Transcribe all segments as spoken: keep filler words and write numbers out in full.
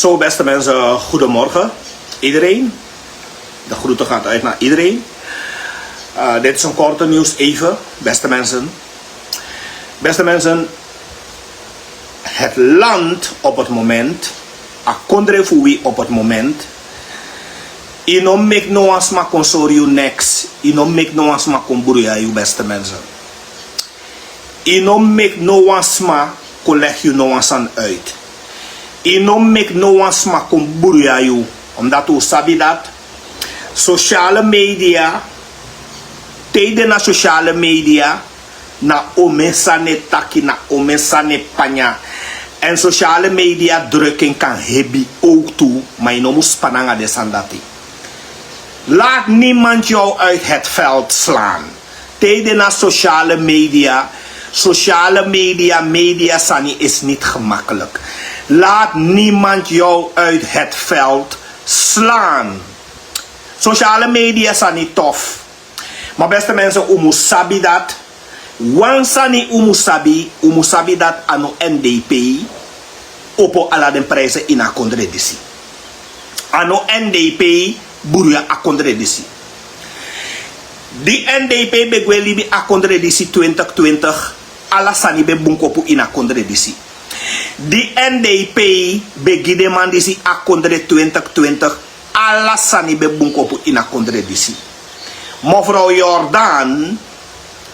Zo, beste mensen, goedemorgen iedereen. De groeten gaat uit naar iedereen. Eh, dit is een korte nieuws even, beste mensen. Beste mensen, het land op het moment, a kondre fu wi op het moment, yu no meki no wan sma kon sori yu niks, yu no meki no wan sma kon bruya yu, beste mensen. Yu no meki no wan sma kon legi yu no wan sani uit. Yu no meki no wan sma kon bruya yu. Omdat un sabi dat sociale media, te yu de na sociale media, na omen sani e taki, na omen sani e panya. En sociale media drukking kan hebi ook tu, maar yu no mus span nanga den sani dati. Laat niemand jou uit het veld slaan. Te yu de na sociale media, sociale media, media sani is niet gemakkelijk. Laat niemand jou uit het veld slaan. Sociale media sani tof. Maar beste mensen, un mus sabi dat. Wan sani un mus sabi, un mus sabi dat a no N D P opo ala den prijzen in a kondre disi. A no N D P bruya a kondre disi. Di N D P ben gwe libi a kondre disi twintig twintig, ala sani ben bun kopu in a kondre disi. Di N D P ben gi den man disi a kondre twintig twintig, ala sani ben bun kopu in a kondre disi. Mevrouw Jordan,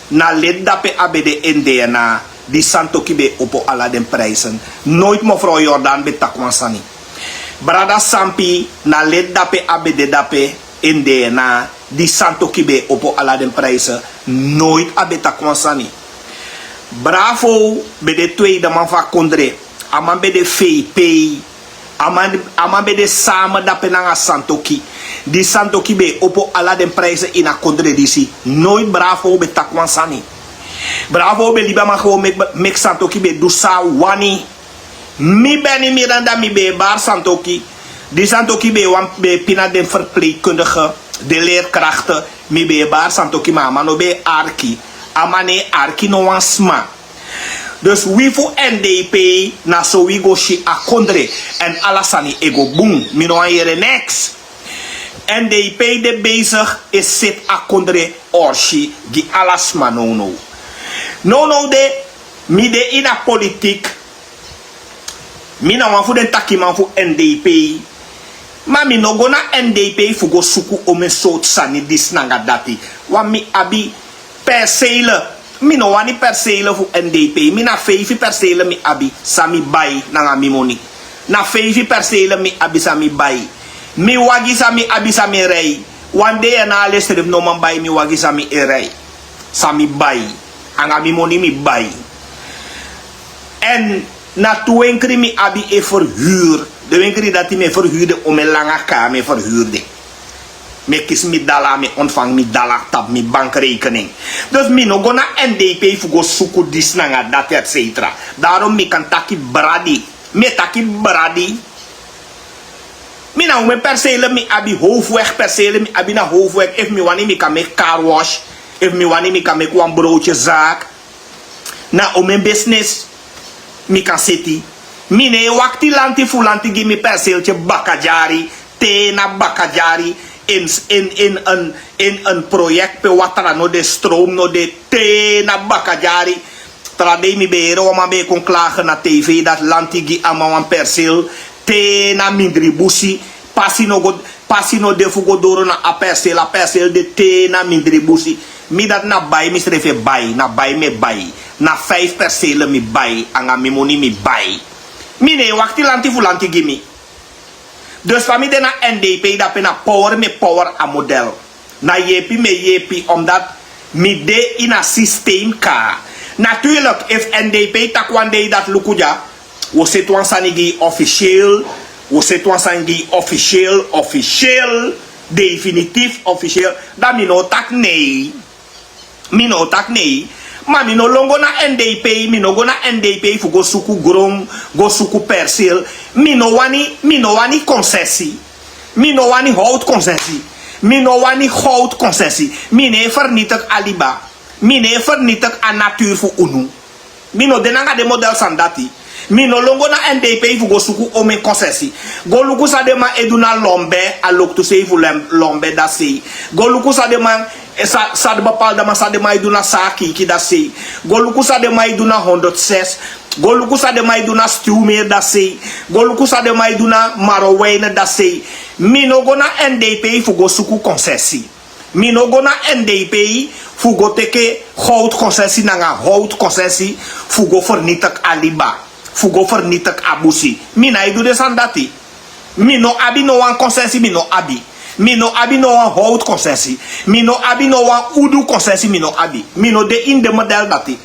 na leti dape a ben de in D N A, di Santoki ben opo ala den prijzen. Nooit mevrouw Jordan ben taki wan sani. Brada Sampi, na leti dape a ben de dape in D N A, di Santoki ben opo ala den prijzen. Nooit a ben taki wan sani. Bravo ben de tweede man fu a kondre. A man ben de V P. A man, a man ben de samen dape nanga Santoki. Di Santoki ben opo ala den prijzen in a kondre disi. Nooit Bravo ben taki wan sani. Bravo ben libi a man gewoon meki, meki Santoki ben du san a wani. Mi Benny Miranda, mi ben e bari Santoki. Di Santoki ben wan, ben pina den verpleegkundige, den leerkrachten. Mi ben e bari Santoki, ma a man no ben e arki. A man no e arki no wan sma. Dus wi fu N D P, na so wi go si a kondre. En ala sani e go bun. Mi no wani yere niks. N D P de bezig e seti a kondre orsi gi ala sma nownow. Nownow de, mi de ini a politiek. Mi na wan fu den takiman fu N D P. Ma mi no go na N D P fu go suku omen sortu sani disi nanga dati. Wan mi abi percelen. Mi no wani percelen fu N D P. Mi na feifi percelen mi abi san mi bai nanga mi moni. Na feifi percelen mi abi san mi bai. Mi wagi san mi abi san mi e rei. Wan D N A lesi srefi no man bai mi wagi san mi e rei. San mi bai. Nanga mi moni mi bai. En na tu wenkri mi abi e verhuur. Den wenkri dati mi e verhuur de, omen langa kaya mi e verhuur de. Mi e kisi mi dala, mi e ontvangi mi dala tapu mi bankrekening. Dus mi no go na N D P fu go suku disi nanga dati, et cetera. Daarom mi kan taki bradi. Mi e taki bradi. Mi na omen percelen mi abi, hoofdweg percelen mi abi na hoofdweg. Efu mi wani mi kan meki car wash. Efu mi wani mi kan meki wan broodjezaak. Na omen business mi kan seti. Mi no e wakti lanti fu lanti gi mi perceeltye bakadyari. Te na bakadyari. In, in, in, een, in een project pe watra no de, stroom no de. Te na bakadyari. Tra dei mi ben yere wan man ben e kon klagen na tv dati lanti gi a man wan perceel. Te na mindri busi. Pasi no go, pasi no de fu go doro na a perceel. A perceel de te na mindri busi. Mi dati na bai misrefi e bai, na bai mi e bai. Na feifi percelen mi bai, nanga mi moni mi bai. Mi no e wakti lanti fu lanti gi mi. Dus fa mi de na N D P dape na power mi e power a model. Na yepi mi e yepi, omdat mi de ini a systeem kaba. Natuurlijk, efu N D P taki wan dei dati luku dya, wi o seti wan sani gi yu officieel, wi o seti wan sani gi yu officieel, officieel, definitief, officieel, dan mi no o taki nee. Mi no o taki nee. Ma mi no lon go na N D P, mi no go na N D P fu go suku gron, go suku perceel. Mi no wani, mi no wani concessie. Mi no wani hout concessie. Mi no wani hout concessie. Mi no e vernietig a liba. Mi no e vernietig a natuur fu unu. Mi no de nanga den model sani dati. Mi no lon go na N D P fu go suku omen konsesi. Go luku san den man e du na Lombe, a loktu sei fu Lem-, Lombe, dati sei. Go luku san den man, eh, sa, san den bepaalde man, san den man e du na Saakiki, dati sei. Go luku san den man e du na honderd zes. Go luku san den man e du na Stuwmeer, dati sei. Go luku san den man e du na Marowijne, dati sei. Mi no go na N D P fu go suku konsesi. Mi no go na N D P fu go teke howtu konsesi nanga howtu konsesi fu go vernietig a liba, fu go vernietig a busi. Mi no e du den sani dati. Mi no abi no wan konsesi, mi no abi. Mi no abi no wan howtu konsesi. Mi no abi no wan udu konsesi, mi no abi. Mi no de ini den model dati.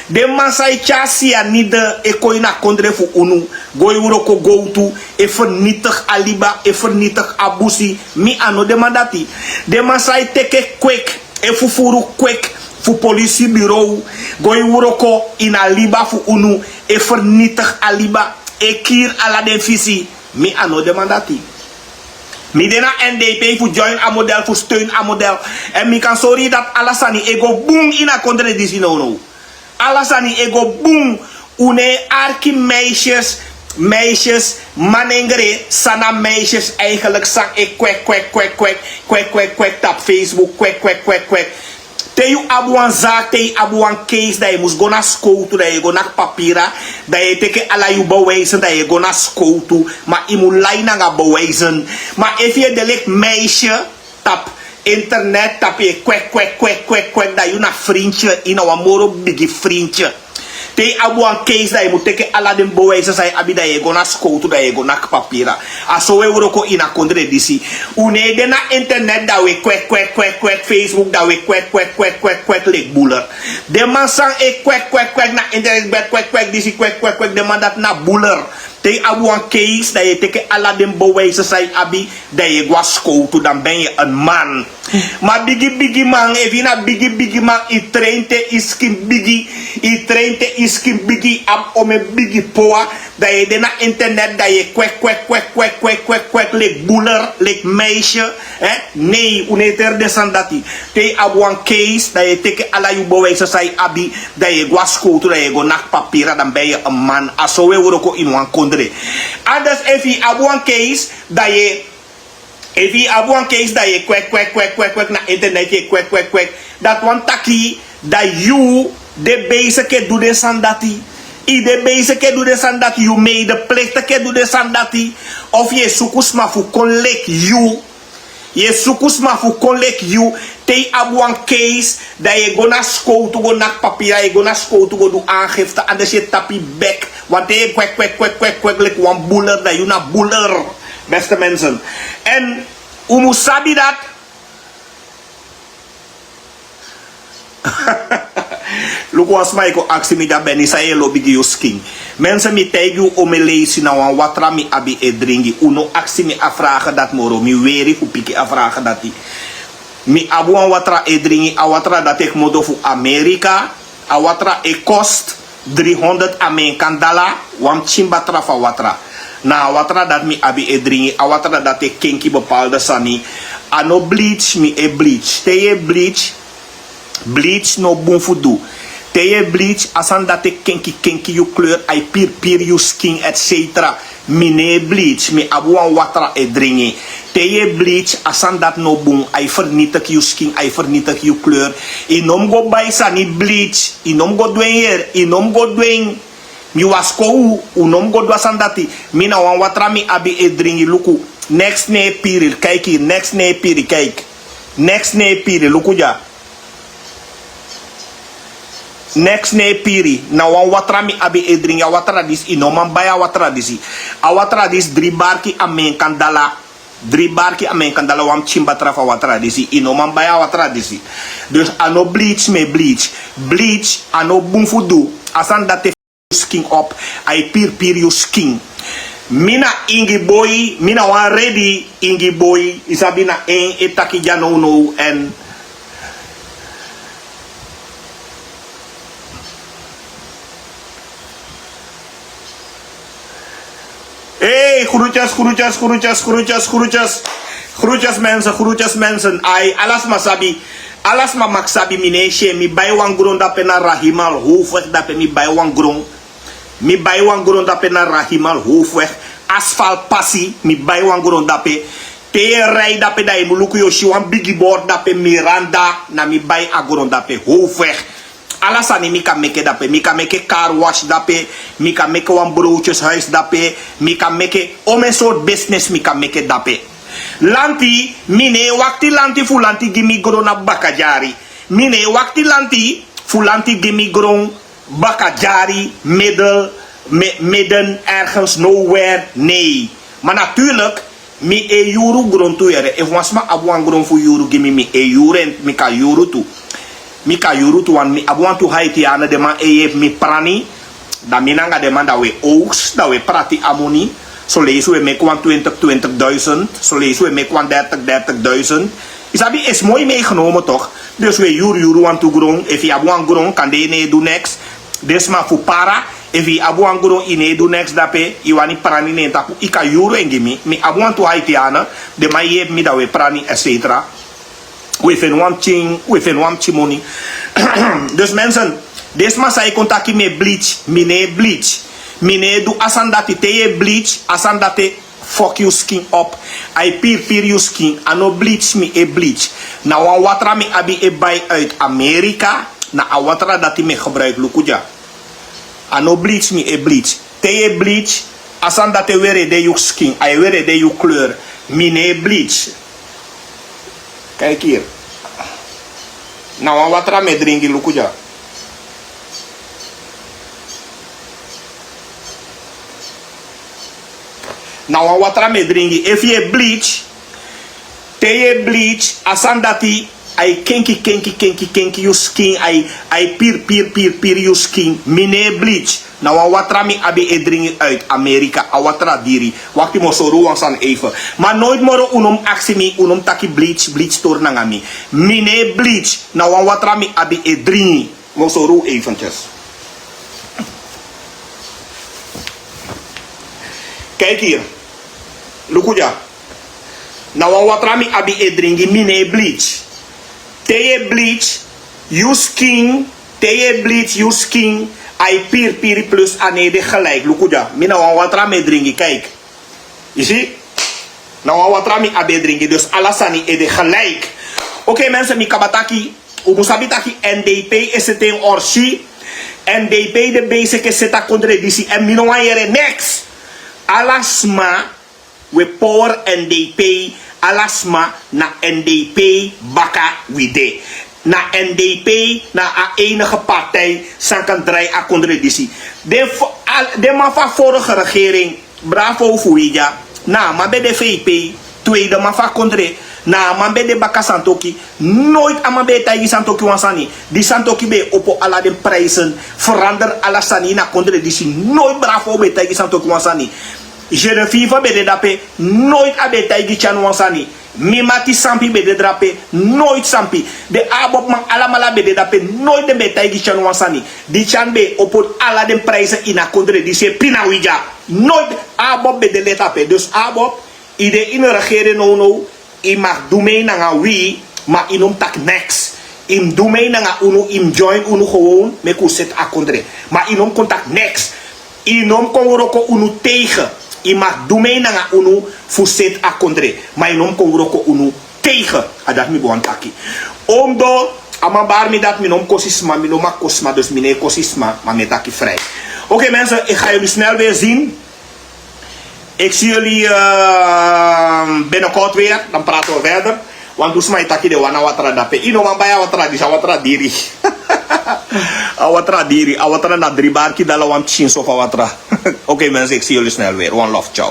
Den man san e tyari sianide e kon ini a kondre fu unu, go e wroko gowtu, e vernietig a liba, e vernietig a busi. Mi a no den man dati. Den man san e teke kwek, e fufuru kwek fu polisibureau, go e wroko ini a liba fu unu, e vernietig a liba, e kiri ala den fisi. Mi a no den man dati. Mi de na N D P fu join a model, fu steun a model. Èn mi kan sori yu dati ala sani e go bun ini a kondre disi nownow. Ala sani e go bun. Un no e arki meisjes, meisjes, manengre, san na meisjes eigenlijk, san e kwek, kwek, kwek, kwek, kwek, kwek, kwek, tapu Facebook, kwek, kwek, kwek, kwek. Te yu abi wan zaak, te yu abi wan case, dan yu mus go na skowtu, dan yu e go naki papira, dan yu e teke ala yu bewijzen, dan yu e go na skowtu, ma yu mus lai nanga bewijzen. Ma efu yu e de leki meisje tapu internet, tapu yu e kwek, kwek, kwek, kwek, kwek, dan yu na frintye, yu na wan moro bigi frintye. Te yu abi wan case, dan yu mus teke ala den bewijzen san yu abi, dan yu e go na skowtu, dan yu e go naki papira. A so un e wroko ini a kondre disi. Un no e de na internet, dan un e kwek, kwek, kwek, kwek, Facebook, dan un e kwek, kwek, kwek, kwek, kwek, leki buler. Den man san e kwek, kwek, kwek na internet, kwek, kwek, kwek, disi, kwek, kwek, kwek, den man dati na buler. Te yu abi wan case, dan yu e teke ala den bewijzen san yu abi, dan yu e go na skowtu, dan ben yu en man. Ma bigi bigi man, efu yu na bigi bigi man, yu train te yu skin bigi, yu train te yu skin bigi, yu abi omen bigi powa, dan yu e de na internet, dan yu e kwek, kwek, kwek, leki buler, leki meisje, hè? Nee, un no e teri den sani dati. Te yu abi wan case, dan yu e teke ala yu bewijzen san yu abi, dan yu e go na skowtu, dan yu e go naki papira, dan ben yu en man. A so un e wroko ini wan kondre. Anders efu yu abi wan case, dan yu e Efu yu abi wan case, dan yu e kwek, kwek, kwek, kwek, kwek na internet, yu e kwek, kwek, kwek. Dati wani taki, dan yu de bezig e du den sani dati. Yu de bezig e du den sani dati, yu medeplichtig e du den sani dati. Of yu e suku sma fu kon leki yu. Yu e suku sma fu kon leki yu. Te yu abi wan case, dan yu e go na skowtu go naki papira, yu e go na skowtu go du aangifte, anders yu e tapu yu bek. Want te yu e kwek, kwek, kwek, kwek, kwek leki wan buler, dan yu na buler. Beste mensen. En un mus sabi dati. Luku, wan sma e kon aksi mi: Dati Beni, san yu e lobi gi yu skin? Mensen, mi taigi un, omen leisi na wan watra mi abi e dringi. Un no aksi mi a vragen dati moro, mi weri fu piki a vragen dati. Mi abi wan watra e dringi, a watra dati e kmoto fu Amerika. A watra e kost driehonderd Amerikan dala, wan pikin batra fu a watra. Na a watra dati mi abi e dringi, a watra dati e kenki bepaalde sani. A no bleach mi e bleach. Te yu e bleach, bleach no bun fu du. Te yu e bleach, a sani dati e kenki kenki yu kleur, a e pirpiri yu skin, et cetera. Mi no e bleach, mi abi wan watra e dringi. Te yu e bleach, a sani dati no bun, a e vernietig yu skin, a e vernietig yu kleur. Yu no mus go bai sani bleach, yu no mus go du en, yu no mus go du en. Mi wasikow un, un no mus go du a sani dati. Mi na wan watra mi abi e dringi, luku. Neks no e piri, kaiki, neks no e piri, kaiki. Neks no e piri, luku dya. Neks no e piri, na wan watra mi abi e dringi. A watra disi, yu no man bai a watra disi. A watra disi dri barki Amerikan dala. Dri barki Amerikan dala, wan pikin batra fu a watra disi. Yu no man bai a watra disi. Dus a no bleach mi e bleach. Bleach, a no bun fu du. A sani dati e skin op, a e pirpiri yu skin. Mi na Ingi Boi, mi na wan redi Ingi Boi, yu sabi, na en e taki dya nownow. En hey, groetjes, groetjes, groetjes, groetjes, groetjes. Groetjes mensen, groetjes mensen. Ai, ala sma sabi, ala sma mag sabi, mi no e syen, mi bai wan gron dape na Rahimal Hoofd, dape mi bai wan gron. Mi bai wan gron dape na Rahimal Hoofweg, asfalt pasi, mi bai wan gron dape. Te yu e rij dape, dan yu mu luku, yu o si wan bigi bord dape, Miranda, na mi bai a gron dape, Hoofweg. Ala sani mi kan meke dape, mi kan meke car wash dape, mi kan meke wan broodjeshuis dape, mi kan meke omen soort business mi kan meke dape. Lanti, mi no e wakti lanti fu lanti gi mi gron na Bakadyari. Mi no e wakti lanti fu lanti gi mi gron Bakadyari, middel, mi-, midden, ergens, nowhere, nee. Ma natuurlijk, mi e yuru gron tu yere. Efu wan sma abi wan gron fu yuru gi mi, mi e yuru en, mi kan yuru tu. Mi kan yuru tu, want mi abi wantu Haitianen, den man e yepi mi prani. Dan mi nanga den man, dan wi e oogst, dan wi e prati a moni. Soleisi wi e meki wan twintig, twintigduizend. Soleisi wi e meki wan dertig, dertigduizend. Yu sabi, is mooi meegenomen toch? Dus wi e yuru yuru wantu gron. Efu yu abi wan gron, kande yu no e du niks. Den sma fu para, efu yu abi wan gron, yu no e du niks dape, yu wani prani na en tapu, yu kan yuru en gi mi. Mi abi wantu Haitianen, den man yepi mi, dan wi e prani, et cetera. Wi e feni wan pikin, wi e feni wan pikin moni. Dus mensen, den sma san e kon taki mi e bleach, mi no e bleach. Mi no e du a sani dati. Te yu e bleach, a sani dati e foki yu skin op. A e pirpiri yu skin. A no bleach mi e bleach. Na wan watra mi abi e bai uit Amerika. Na a watra dati mi e gebruik, luku dya. A no bleach mi e bleach. Te yu e bleach, a sani dati e werede yu skin, a e werede yu kleur. Mi no e bleach. Kijk hier. Na wan watra mi e dringi, luku dya. Na wan watra mi e dringi. Efu yu e bleach, te yu e bleach, a sani dati a e kenki, kenki, kenki, kenki yu skin, a e, a e pirpiri, pirpiri yu skin. Mi no e bleach. Na wan watra mi abi e dringi uit Amerika, a watra diri. Wakti, mi o sori wan sani even. Ma nooit moro un no mu aksi mi, un no mu taki bleach, bleach tori nanga mi. Mi no e bleach, na wan watra mi abi e dringi. Mi o sori un eventjes. Kijk hier. Luku dya. Na wan watra mi abi e dringi, mi no e bleach. Te yu e bleach, yu skin, te yu e bleach, yu skin, a e pirpiri plus a no e de gelijk. Luku dya. Mi na wan watra mi e dringi, kijk. Yu si? Na wan watra mi abi e dringi, dus ala sani e de gelijk. Oké, mensen, mi kaba taki, un mu sabi taki N D P e seti en orsi. N D P de bezig e seti a kondre disi, èn mi no wani yere niks. Ala sma, wi e power N D P, ala sma na N D P baka wi de. Na N D P na a enige partij san kan drai a kondre disi. Den vo-, al-, den man fu a vorige regering, bravo fu wi dya. Na a man ben de V P, tweede man fu a kondre. Na a man ben de baka Santoki. Nooit a man ben e taigi Santoki wan sani. Di Santoki ben e opo ala den prijzen, verander ala sani ini a kondre disi. Nooit bravo ben e taigi Santoki wan sani. Genevieve ben de dape, nooit a ben e taigi Tyan wan sani. Mi mati Sampi ben de drape, nooit Sampi. Den ABOP man alamala ben de dape, nooit den ben e taigi Tyan wan sani. Di Tyan ben e opo ala den prijzen ini a kondre disi e pina wi dya. Nooit ABOP ben de leti ape. Dus ABOP, yu de ini regering nownow, yu mag du mee nanga wi, ma yu no mu taki niks. Yu mu du mee nanga unu, yu mu join unu gewoon, meki un seti a kondre. Ma yu no mu kon taki niks. Yu no mu kon wroko unu tegen. Yu mag du mee nanga unu fu seti a kondre. Ma yu no mu kon wroko unu tegen. A dati mi ben wani taki. Omdo, a man bari mi dati mi no mu kosi sma, mi no mag kosi sma, dus mi no e kosi sma, ma mi e taki vrij. Oké mensen, ik ga jullie snel weer zien. Ik zie jullie, eh, binnenkort weer. Dan praten we verder. Want dus, ma yu taki den wani a watra dape. Yu no man bai a watra disi, a watra diri. A watra diri. A watra na dri barki dala wan pikin so fu a watra. Oké mensen, ik zie jullie snel weer. One love, ciao.